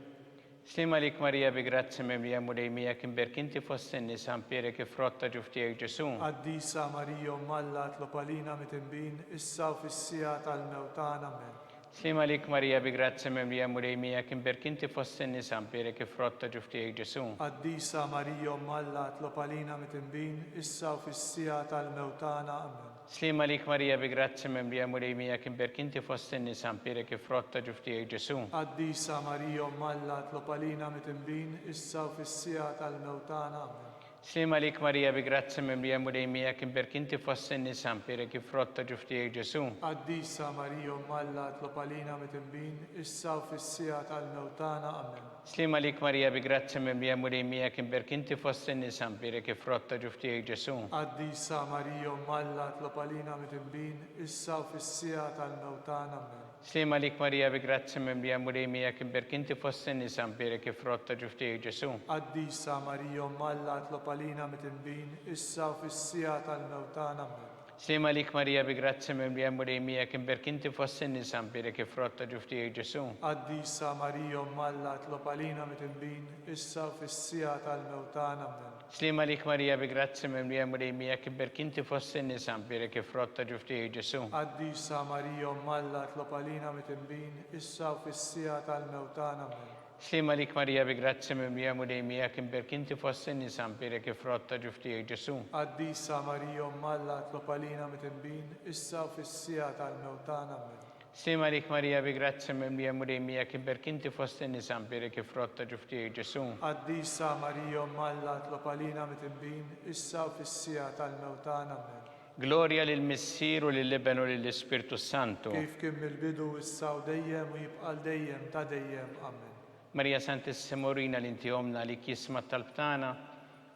S2: Sliem għalik Marija bi grazzja mimlija Mulej miegħek imbierk inti fost in-nisa mpierek il-frott ta' ġuf tiegħek Ġesù.
S3: Qaddisa Marija Omm Alla itlob għalina midinbin issa u fis-siegħa tal-mewt tagħna Ammen.
S2: Sliem għalik Marija bi grazzja mimlija Mulej miegħek imbierk inti fost in-nisa mpierek il-frott ta' ġuf tiegħek Ġesù.
S3: Qaddisa Marija Omm Alla itlob għalina midinbin issa u fis-siegħa tal-mewt tagħna Ammen.
S2: Sliem għalik Marija bi grazzja mimlija Mulej miegħek imbierk inti fost in-nisa mpierek il-frott ta' ġuf tiegħek Ġesù.
S3: Qaddisa Marija Omm Alla itlob għalina midinbin issa u fis-siegħa tal-mewt tagħna. Ammen.
S2: Sliem għalik Marija bi grazzja mimlija Mulej miegħek imbierk inti fost in-nisa mpierek il-frott ta' ġuf tiegħek Ġesù.
S3: Qaddisa Marija Omm Alla itlob għalina midinbin issa u fis-siegħa tal-mewt tagħna. Ammen.
S2: Sliem għalik Marija bi grazzja mimlija Mulej miegħek imbierk inti fost in-nisa mbierek il-frott ta' ġuf tiegħek Ġesù.
S3: Qaddisa Marija Omm Alla itlob għalina midinbin issa u fis-siegħa tal-mewt tagħna. Ammen.
S2: Sliem għalik Marija bi grazzja mimlija Mulej miegħek imbierk inti fost in-nisa mbierek il-frott ta' ġuf tiegħek Ġesù.
S3: Qaddisa Marija Omm Alla itlob għalina midinbin issa u fis-siegħa tal-mewt tagħna. Ammen.
S2: Sliem għalik Marija bi grazzja mimlija Mulej miegħek imbierk inti fost in-nisa mbierek il-frott ta' ġuf tiegħek Ġesù.
S3: Qaddisa Marija Omm Alla itlob għalina midinbin issa u fis-siegħa tal-mewt tagħna. Ammen.
S2: Sliem għalik Marija bi grazzja mimlija Mulej miegħek imbierk inti fost in-nisa mbierek il-frott ta' ġuf tiegħek Ġesù.
S3: Qaddisa Marija Omm Alla itlob għalina midinbin issa u fis-siegħa tal-mewt tagħna. Ammen.
S2: Sliem għalik Marija bi grazzja mimlija Mulej miegħek imbierk inti fost in-nisa mbierek il-frott ta' ġuf tiegħek Ġesù.
S3: Qaddisa Marija Omm Alla itlob għalina midinbin issa u fis-siegħa tal-mewt tagħna. Ammen.
S2: Sliem għalik Marija bi grazzja mimlija Mulej miegħek imbierk inti fost in-nisa mbierek il-frott ta' ġuf tiegħek Ġesù.
S3: Qaddisa Marija Omm Alla itlob għalina midinbin issa u fis-siegħa tal-mewt tagħna. Ammen.
S2: Glorja lill-Missier u lill-Iben u lill-Ispirtu s-Santu.
S3: Kif kien mill-bidu, issa u dejjem, u jibqa' għal dejjem ta' dejjem. Ammen.
S2: Marija Santissima urina li inti Ommna għalik jisma' t-talb tagħna.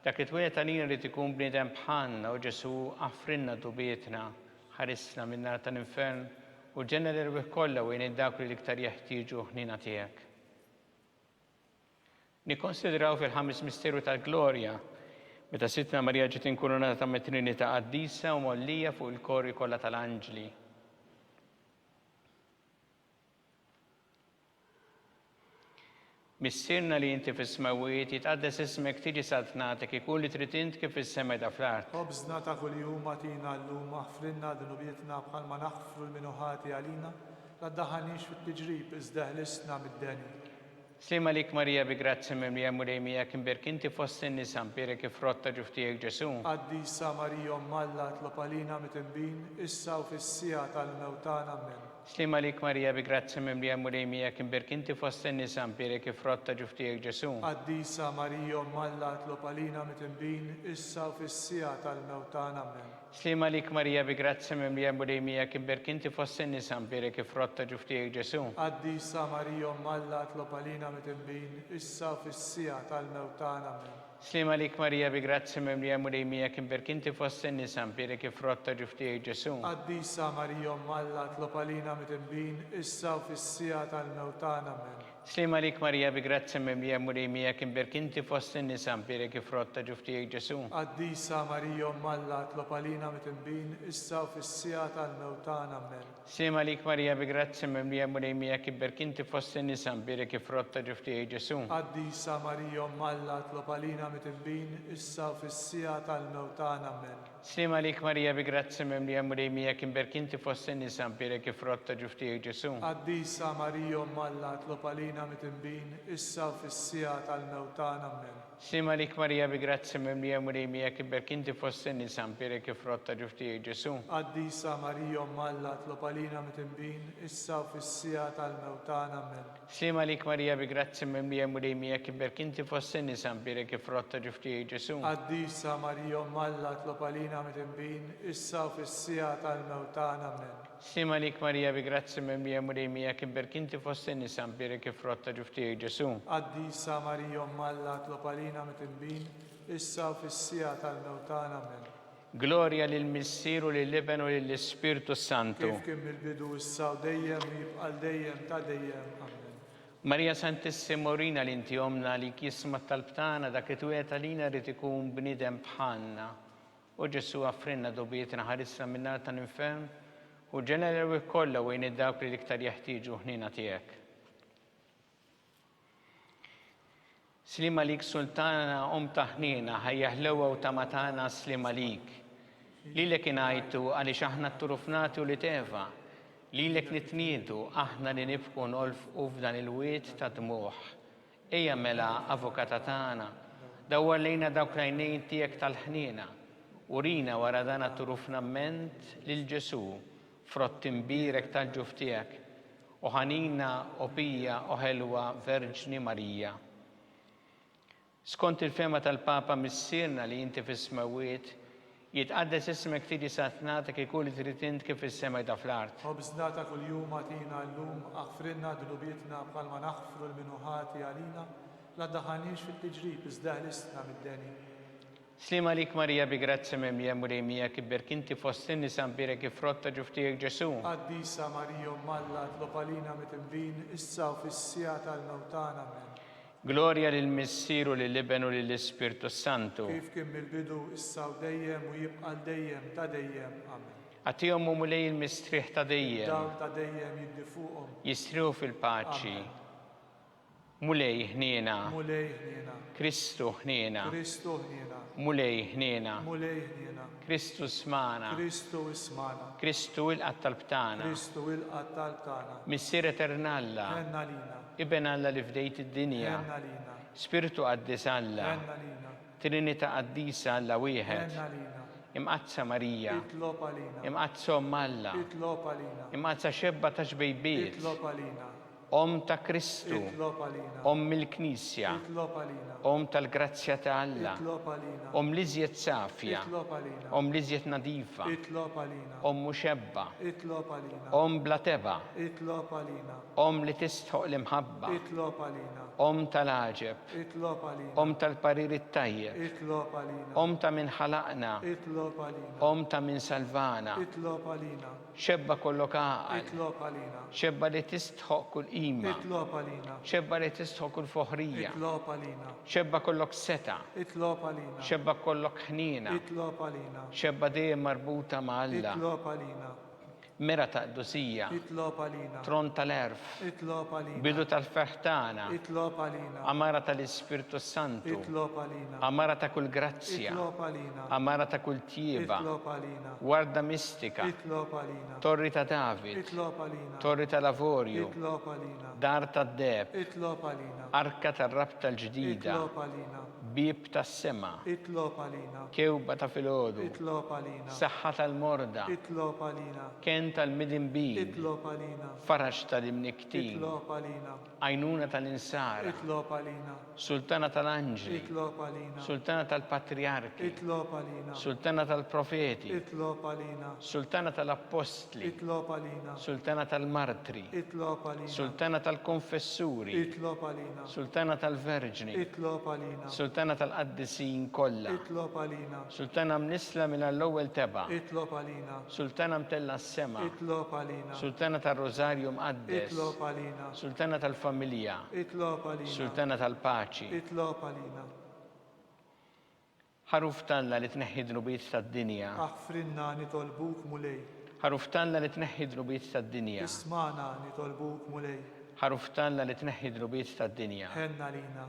S2: Dak li twieled għalina ried ikun bniedem bħalna, o Ġesù, aħfrilna dnubietna, ħarisna min-nar tal-infern, u ġenna l-erwieħ kollha u għin dawk li l-iktar jeħtieġu ħniena tiegħek. Nikkonsidraw fil-ħames misteru tal-glorja, meta Sidtna Marija ġiet inkurunata mit-Trinità Qaddisa u mgħollija fuq il-kori kollha tal-anġli. Missierna li inti fis-smewwiet, jitqaddes ismek, tiġi saltnatek, ikun li trid int kif fis-sema da fl-art.
S3: Ħobżna ta' kuljum agħtina llum, aħfrilna dnubietna bħalma naħfru 'l min hu ħati għalina, la ddaħħalniex fit-tiġrib, iżda eħlisna mid-deni.
S2: Sliem għalik Marija bi grazzja mimlija Mulej miegħek imbierk inti fost in-nisa mbierek il-frott ta' ġuf tiegħek Ġesù.
S3: Qaddisa Marija Omm Alla itlob għalina midinbin issa u fis-siegħa tal-mewt tagħna Ammen.
S2: Sliem għalik Marija bi grazzja mimlija Mulej miegħek imbierk inti fost in-nisa mbierek il-frott ta' ġuf tiegħek Ġesù.
S3: Qaddisa Marija Omm Alla itlob għalina midinbin issa u fis-siegħa tal-mewt tagħna. Ammen.
S2: Sliem għalik Marija bi grazzja mimlija Mulej miegħek imbierk inti fost in-nisa mbierek il-frott ta' ġuf tiegħek Ġesù.
S3: Qaddisa Marija Omm Alla itlob għalina midinbin issa u fis-siegħa tal-mewt tagħna. Ammen.
S2: Sliem għalik Marija bi grazzja mimlija Mulej miegħek imbierk inti fost in-nisa mbierek il-frott ta' ġuf tiegħek Ġesù.
S3: Qaddisa Marija Omm Alla tlob għalina midinbin issa u fis-siegħa tal-mewt tagħna Ammen.
S2: Sliem għalik Marija bi grazzja mimlija Mulej miegħek imbierk inti fost in-nisa mbierek il-frott ta' ġuf tiegħek Ġesù.
S3: Qaddisa Marija Omm Alla tlob għalina midinbin issa u fis-siegħa tal-mewt tagħna Ammen.
S2: Sliem għalik Marija bi grazzja mimlija Mulej miegħek ibbierk inti fost in-nisa mbierek il-frott ta' ġuf tiegħek Ġesù.
S3: Qaddisa Marija Omm Alla tlob għalina midinbin issa u fis-siegħa tal-mewt tagħna Ammen.
S2: Sliem għalik Marija bi grazzja mimlija Mulej miegħek imbierk inti fost in-nisa mbierek il-frott ta' ġuf tiegħek Ġesù.
S3: Qaddisa Marija Omm Alla tlob għalina midinbin issa u fis-siegħa tal-mewt tagħna Ammen.
S2: Sliem għalik Marija bi grazzja mimlija Mulej miegħek ibbierk inti fost in-nisa mbierek il-frott ta' ġuf tiegħek Ġesù.
S3: Qaddisa Marija Omm Alla tlob għalina midinbin issa u fis-siegħa tal-mewt tagħna Ammen.
S2: Sliem għalik Marija bi grazzja mimlija Mulej miegħek ibbierk inti fost in-nisa mbierek il-frott ta' ġuf tiegħek Ġesù.
S3: Qaddisa Marija Omm Alla tlob għalina midinbin issa u fis-siegħa tal-mewt tagħna Ammen.
S2: Sliem għalik Marija bi grazzja mimlija Mulej miegħek imbierk inti fost in-nisa mbierek il-frott ta' ġuf tiegħek Ġesù.
S3: Qaddisa Marija Omm Alla tlob għalina midinbin, issa u fis-siegħa tal-mewt tagħna. Ammen.
S2: Glorja lill-Missier u lill-Iben u lill-Ispirtu s-Santu.
S3: Kif kien mill-bidu issa u dejjem u jibqa' għal dejjem ta' dejjem. Ammen.
S2: Marija Santissima urina li inti Ommna għalik jisma' t-talb tagħna dak li twiegħed għalina jrid ikun bniedem bħalna. O Ġesù, aghfrilna dnubietna, ħarisna min-nar tal-infern, u ġenna l-erwieħ kollha u għin dawk li l-iktar jeħtieġu l-ħniena tiegħek. Sliem għalik Sultana, Omm ta' ħniena, ħajja ħlewwa u tama tagħna, sliem għalik. Lilek ingħajtu għaliex aħna t-turufnati ulied Eva. Lilek nitniedu aħna li nibku nolfqu f'dan il-wied ta' dmugħ. Ejja mela, Avukata tagħna, dawwar lejna dawk l-għajnejn tiegħek tal-ħniena, urina wara dan għat-turufnament lil Ġesù, frott imbierek tal-ġuf tiegħek, o ħanina, o pija, o ħelwa Verġni Marija. Skont il-fehma tal-Papa Missierna li inti fis-smewwiet, jitqaddes ismek tiġi saltnatek ikun li trid int kif fis-sema jda fl-art.
S3: Ħobżna ta' kuljum agħtina llum, aħfrilna dnubietna bħalma naħfru 'l min hu ħati għalina, la ddaħħalniex fit-tiġrib iżda eħlisna mid-deni.
S2: Sliem għalik Marija bi grazzja mimlija Mulej miegħek ibbierk inti fost in-nisa mbierek il-frott ta' ġuf tiegħek Ġesù.
S3: Qaddisa Marija Omm Alla itlob għalina midinbin issa u fis-siegħa tal-mewt tagħna. Ammen.
S2: Glorja lill-Missier u lill-Iben u lill-Ispirtu s-Santu.
S3: Kif kien mill-bidu, issa u dejjem u jibqa' għal dejjem ta' dejjem. Amen.
S2: Agħtihom, o Mulej, il-mistrieħ ta' dejjem.
S3: Id-dawl ta' dejjem jiddi fuqhom.
S2: Jistrieħu fil-paċi.
S3: Amen.
S2: Mulej, ħniena.
S3: Mulej, ħniena.
S2: Kristu, ħniena.
S3: Kristu, ħniena.
S2: Mulej, ħniena.
S3: Mulej, ħniena.
S2: Kristu, smagħna.
S3: Kristu, ismagħna.
S2: Kristu, ilqa' t-talb tagħna.
S3: Kristu, ilqa' t-talb tagħna.
S2: Missier etern Alla.
S3: Ħenn għalina.
S2: Iben Alla li fdejt id-dinja.
S3: Ħenn għalina.
S2: Spirtu Qaddis Alla.
S3: Ħenn għalina.
S2: Trinità Qaddisa Alla wieħed.
S3: Ħenn għalina.
S2: Imqaddsa Marija.
S3: Itlob għalina.
S2: Imqaddsa Omm Alla.
S3: Itlob għalina.
S2: Imqaddsa xebba ta' xbejbiet.
S3: Itlob għalina.
S2: Omm ta' Kristu.
S3: Itlob għalina.
S2: Omm il-Knisja.
S3: Itlob għalina.
S2: Omm tal-grazzja ta' Alla.
S3: Itlob għalina.
S2: Omm l-iżjed safja.
S3: Itlob għalina.
S2: Omm l-iżjed nadifa.
S3: Itlob għalina.
S2: Omm muxebba.
S3: Itlob għalina.
S2: Omm bla tebgħa.
S3: Itlob għalina.
S2: Omm li tistħoq l-imħabba.
S3: Itlob għalina.
S2: Omm tal-għaġeb.
S3: Itlob għalina.
S2: Omm tal-parir it-tajjeb.
S3: Itlob għalina.
S2: Omm ta' min ħalaqna.
S3: Itlob għalina.
S2: Omm ta' min salvana.
S3: Itlob għalina.
S2: Xebba kollok għaqal.
S3: Itlob għalina.
S2: Xebba li tistħoq kull qima.
S3: Itlob għalina.
S2: Xebba li tistħoq kull foħrija.
S3: Itlob għalina.
S2: Xebba kollok setgħa.
S3: Itlob għalina.
S2: Xebba kollok ħniena.
S3: Itlob għalina.
S2: Xebba dejjem marbuta ma' Alla.
S3: Itlob għalina.
S2: Mera ta' qdusija.
S3: Itlob għalina.
S2: Tron tal-għerf.
S3: Itlob għalina.
S2: Bidu tal-ferħ tagħna.
S3: Itlob għalina.
S2: Għamara tal-Ispirtu s-Santu.
S3: Itlob għalina.
S2: Għamara ta' kull grazzja.
S3: Itlob għalina.
S2: Għamara ta' kull tjieba.
S3: Itlob għalina.
S2: Warda mistika.
S3: Itlob għalina.
S2: Torri ta' David.
S3: Itlob għalina.
S2: Torri tal-avorju.
S3: Itlob għalina.
S2: Dar tad-deheb.
S3: Itlob għalina.
S2: Arka tar-rabta l-ġdida.
S3: Itlob għalina.
S2: Bieb tas-sema.
S3: Itlob għalina.
S2: Kewba ta' filgħodu.
S3: Itlob għalina.
S2: Saħħa tal-morda.
S3: Itlob għalina.
S2: Kenn tal-midinbin.
S3: Itlob għalina.
S2: Faraġ tal-imnikktin.
S3: Itlob għalina.
S2: Għajnuna tal-insara.
S3: Itlob għalina.
S2: Sultana tal-anġli.
S3: Itlob għalina.
S2: Sultana tal-patrijarki.
S3: Itlob għalina.
S2: Sultana tal-profeti.
S3: Itlob għalina.
S2: Sultana tal-appostli.
S3: Itlob għalina.
S2: Sultana tal-martri.
S3: Itlob għalina.
S2: Sultana tal-konfessuri.
S3: Itlob għalina.
S2: Sultana tal-verġni.
S3: Itlob għalina.
S2: Sultana tal-qaddisin kollha.
S3: Itlob għalina.
S2: Sultana mnissla mingħand l-ewwel tebgħa.
S3: Itlob għalina.
S2: Sultana mtellgħa s-sema.
S3: Itlob għalina.
S2: Sultana tar-Rożarju Mqaddes.
S3: Itlob għalina.
S2: Sultana tal-familja.
S3: Itlob għalina.
S2: Sultana tal-paċi.
S3: Itlob għalina.
S2: Ħaruf t'Alla li tneħħi d-dnubiet tad-dinja.
S3: Aħfrilna nitolbuk Mulej.
S2: Ħaruf t'Alla li tneħħi d-dnubiet tad-dinja.
S3: Ismagħna nitolbuk Mulej.
S2: Ħaruf t'Alla li tneħħi d-dnubiet tad-dinja.
S3: Ħenn għalina.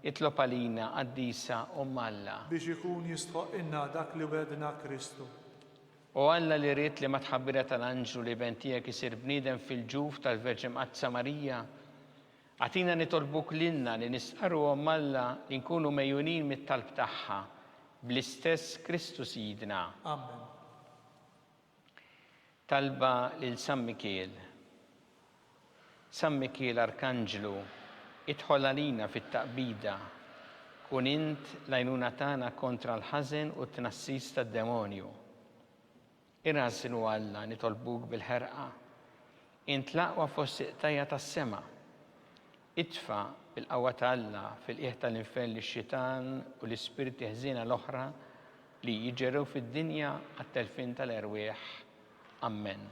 S2: Itlob għalina, Qaddisa Omm Alla.
S3: Biex ikun jistħoqqilna dak li wegħdna Kristu.
S2: O Alla li ridt li mat-tħabbira tal-anġlu l-Iben tiegħek isir bniedem fil-ġuf tal-Verġni Mqaddsa Marija, agħtina nitolbuk lilna li nistqarru Omm Alla li nkunu megħjunin mit-talb tagħha, bl-istess Kristu Sidna.
S3: Amen.
S2: Talba lil San Mikiel. San Mikiel Arkanġlu, idħol għalina fit-taqbida. Kun int l-għajnuna tagħna kontra l-ħażen u t-tnassis tad-demonju. Irażżnu Alla nitolbuk bil-ħerqa. Int l-aqwa fost il-qtajja' tas-sema. Itfa' bil-qawwa ta' Alla fil-qiegħ tal-infern lix-xitan u l-ispirti ħżiena l-oħra li jiġġerrew fid-dinja għat-telfien tal-erwieħ. Ammen.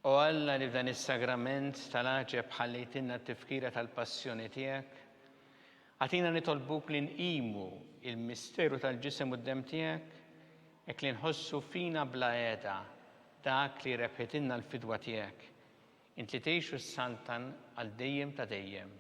S2: O Alla li f'dan is-sagrament tal-għaġeb ħallejtilna t-tifkira tal-passjoni tiegħek, agħtina nitolbuk li nqimu il-misteru tal-ġisem u d-demm tiegħek, hekk li nħossu fina bla heda dak li rebħitilna l-fidwa tiegħek, int li tgħix u ssaltan għal dejjem ta' dejjem.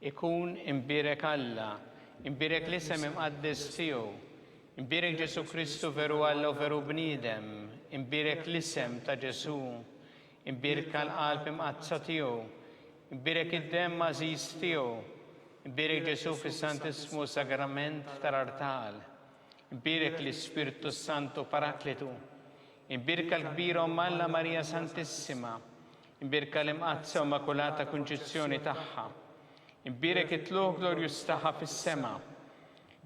S2: Ikun imbierek Alla, imbierek l-isem imqaddes tiegħu, imbierek Ġesù Kristu veru Alla u veru bniedem, imbierek l-isem ta' Ġesù, imbierka l-qalb imqaddsa tiegħu, imbierek id-demm għażiż tiegħu, imbierek Ġesù fis-Santissmu Sagrament tal-artal. Imbierek l-Ispirtu s-Santu Paraklitu. Imbierka l-kbira Omm Alla Marija Santissima. Imbierka l-Imqaddsa u Immakulata Kunċizzjoni tagħha. Imbierek it-tlugħ glorjuż tagħha fis-sema.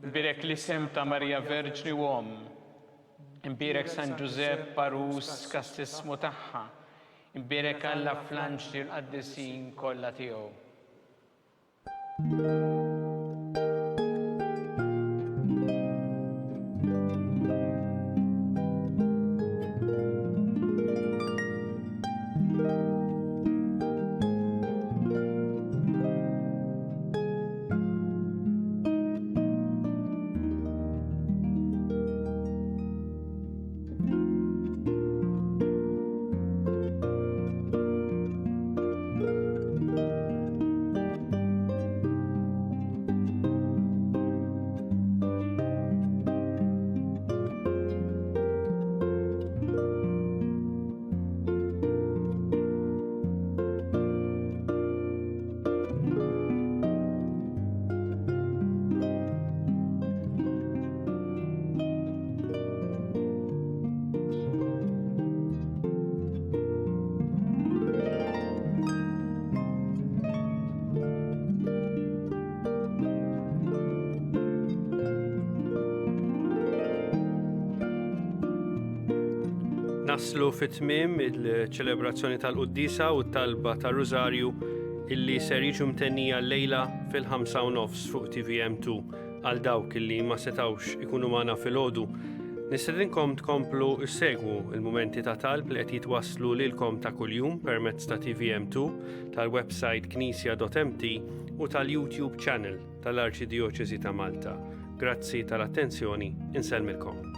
S2: Imbierek l-isem ta' Marija Verġni u Omm. Imbierek San Ġużepp għarus kastissmu tagħha. Imbierek Alla fl-anġli u l-qaddisin kollha tiegħu.
S1: Naslu fi tmiem il-ċelebrazzjoni tal-Quddiesa u t-talba tar-Rużarju illi ser jiġu mtennija llejla fil-5 u nofs fuq TVM2 għal dawk illi ma setawx ikunu magħna filgħodu. Nistedinkom tkomplu ssegwu il-mumenti ta' talb li qed jitwasslu lilkom ta' kuljum permezz ta' TVM2, tal-website knisja.mt u tal-YouTube channel tal-Arċidjoċesi ta' Malta. Grazzi tal-attenzjoni, insellmilkom.